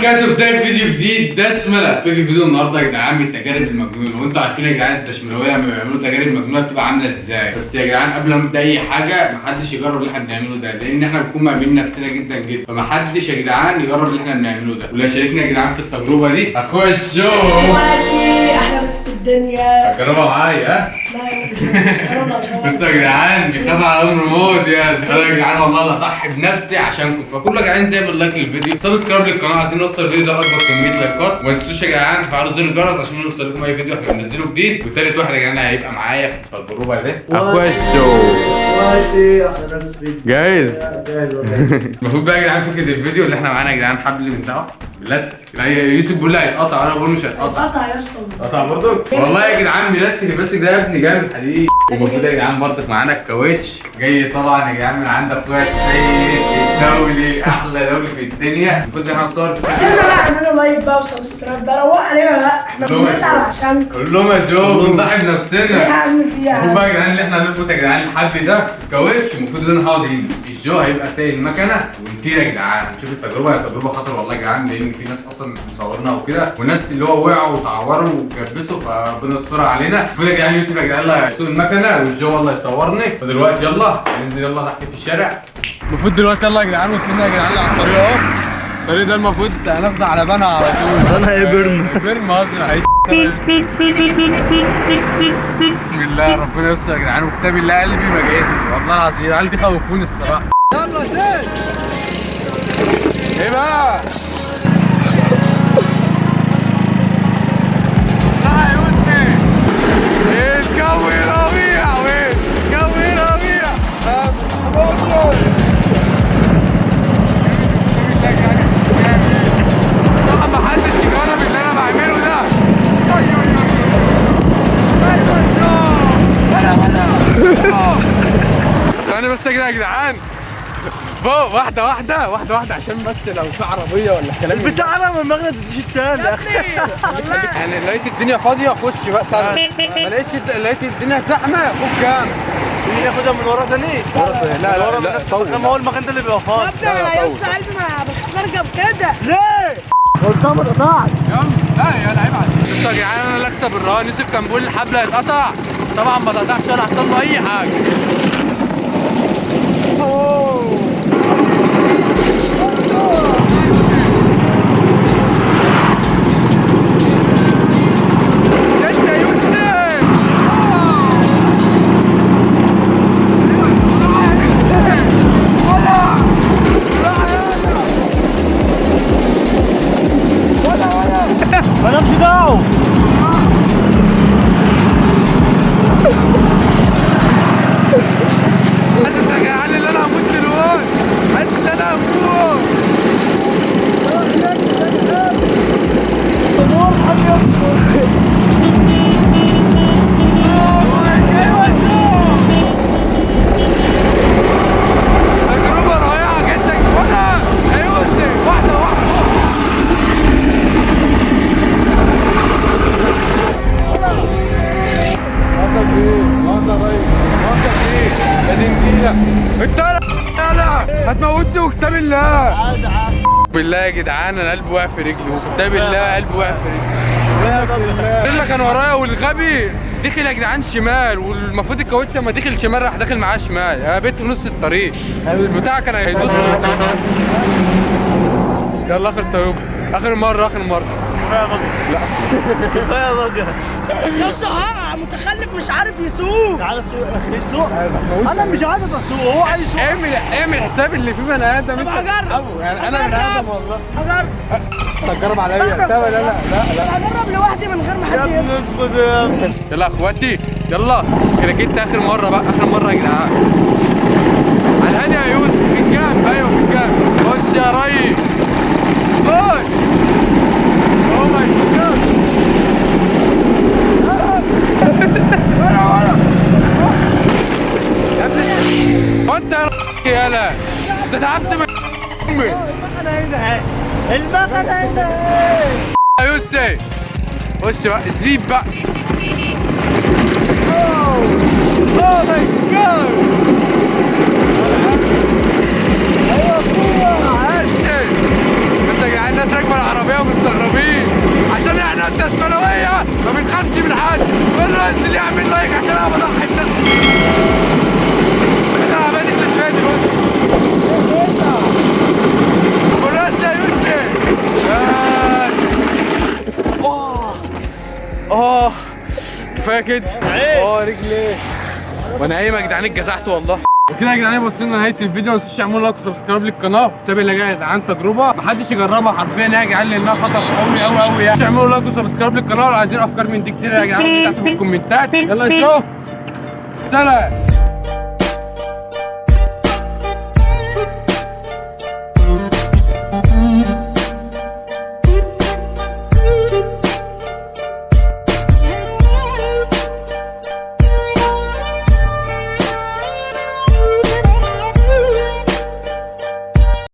وبركاته. بداية فيديو جديد دشملة. فكرة فيديو النهارده يا جدعان من التجارب المجنونة، وانتوا عارفين يا جدعان الدشملوية لما بيعملوا تجارب مجنونة بتبقى عاملة ازاي. بس يا جدعان قبل ما نبدا اي حاجة محدش يجرب اللي احنا بنعمله ده، لان احنا بنكون مأمنين نفسنا جدا جدا، فمحدش يا جدعان يجرب اللي احنا بنعمله ده. واللي شاركنا يا جدعان في التجربة دي اخويا الشو. اخواتي احلى ناس في الدنيا. تجربة معايا ها؟ لا بس يا جدعان بيخاف على امر موت يعني. انا يا جدعان والله لا اضحي بنفسي عشانكم، فكله يا جدعان زي like للفيديو، subscribe للقناة، عايزين نوصل الفيديو ده لاكبر كمية لايكات، وما تنسوش يا جدعان تفعلوا زر الجرس عشان يوصل لكم اي فيديو احنا بننزله جديد. وثالث واحد يا جدعان هيبقى معايا في التجربة دي اخويا الشو. اخواتي احلى ناس في الدنيا. جاهز؟ جاهز والله. المفروض بقى يا جدعان فكرة الفيديو اللي احنا معانا يا جدعان حبل من ده بلاستيك. لا يوسف بيقول لي هيتقطع، انا بقول مش هيتقطع. قطع يا اسطى. قطع برضك والله يا جدعان. بلاستيك البلاستيك ده يا ابني جامد حديد. ومفروض يا جدعان برضك معانا الكاوتش جاي طبعا يا جدعان من عند اخويا السيد الدولي، احلى دولي في الدنيا. المفروض ان احنا نصور في سيبنا بقى اعملوا like بقى و subscribe بقى، روق علينا بقى، احنا بنتعب عشانكم. قول لهم يا جو بنضحي بنفسنا. يا عم في يا المفروض عم. بقى يا جدعان ان احنا هنربط يا جدعان الحبل ده في الكاوتش، المفروض ان انا هقعد ينزل الجو هيبقى سايق المكنه ونطير يا جدعان. نشوف التجربة، هي تجربه خطر والله يا جدعان، لان في ناس اصلا مصورنا وكده، وناس اللي هو وقعوا وتعوروا وكبسوا، فربنا يستر علينا. المفروض يا جدعان يوسف يا جدعان اللي هيسوق المكنه والجو والله يصورني. فدلوقتي يلا ننزل يلا تحت في الشارع. المفروض دلوقتي يلا يا جدعان وصلنا يا جدعان على الطريق اهو. الطريق ده المفروض هناخده على بنها على طول. بنها ايه؟ بيرم. بيرم قصدي معلش. بسم الله ربنا يستر يا جدعان، وكتاب الله قلبي ما جايبني والله العظيم. العيال دي خوفوني الصراحة. يلا شيل ايه بقى؟ لا يا يوسف الجو ربيع، وين الجو ربيع. طبعا ما حدش يجرب اللي انا بعمله ده. ثواني بس كده يا جدعان، فوق واحدة واحدة واحدة واحدة عشان بس لو في عربية ولا كلام من ده. بتاع انا من المغرب تديش التاني يا اخي. يعني لقيت الدنيا فاضية خش بقى سرع، ما لقيتش، لقيت الدنيا زحمة خد كام. مين ياخدها من ورا تاني؟ لا لا من ورا لا من نفس طول. المكان، ما هو المكان ده اللي بيبقى فاضي. يا ابني انا يا اسطى قلبي ما بخاف اركب كده. ليه؟ قلتها ما اتقطعش. يلا لا يا لعيب عليك. يا جدعان انا اللي اكسب الرهان. يوسف كان بيقول الحبل هيتقطع، طبعا ما اتقطعش ولا حصل له اي حاجة. انت يا يوسف مالكش دعوه. حاسس يا جدعان ان انا هموت دلوقتي، حاسس ان انا هموت. تجربة رائعة جدا. ولا يا يوسف واحدة واحدة. وصل ايه؟ وصل ايه؟ وصل ايه؟ يا دي النيلة. انت يلا هتموتني وكتاب الله. عادي عادي. بالله يا جدعان انا قلبي واقع في رجلي، وكتاب الله قلبي واقع في رجلي. اللي كان ورايا والغبي دخل يا جدعان شمال، والمفروض الكاوتش لما دخل شمال راح داخل معاه شمال. انا بقيت في نص الطريق، البتاع كان هيدوس. يلا اخر تجربه، اخر مرة، اخر مرة. كفاية بقى. لا كفاية بقى. يا اسطى هقع، متخلف مش عارف يسوق. تعالى سوق انا خليه يسوق. انا مش عارف اسوق، هو عايز يسوق. اعمل حساب اللي فيه بني ادم. طب انت هجرب. بتسحبه. يعني انا بني ادم والله. هجرب. تجرب عليا؟ لا لا لا لا. هجرب لوحدي من غير ما حد يا يقول. ابني اسكت يا ابني. يلا يا اخواتي يلا كده جيت اخر مرة بقى، اخر مرة يا جدعان. على الهادي يا يوسف في الجنب. ايوه في الجنب. خش يا ريس خش. oh my God. ورا ورا يا ابني، وانت يا يالا انت تعبت من امي. المكنه هنا اهي، المكنه هنا اهي. يا يوسف خش بقى sleep بقى. oh my God. ايوه بس يا جدعان الناس الناس راكبه العربية ومستغربين عشان احنا الدشملويه ما بنخافش من حد. كله انزل يعمل like عشان انا بضحي بنفسي. انا العربية دي بتتفادي دلوقتي. خلاص يا يوسف بس. اه كفاية كده. رجلي وانا قايم يا جدعان اتجزعت والله. وكده يا جدعان وصلنا لنهاية الفيديو، ما تنسوش تعملوا like و subscribe للقناة، وتابع اللي جاي يا جدعان تجربه محدش يجربها حرفيا يا جدعان لانها خطر قوي قوي قوي يعني. اعملوا like و subscribe للقناة لو عايزين افكار من دي كتير يا جدعان تحت في الكومنتات. يلا يا شو سلام.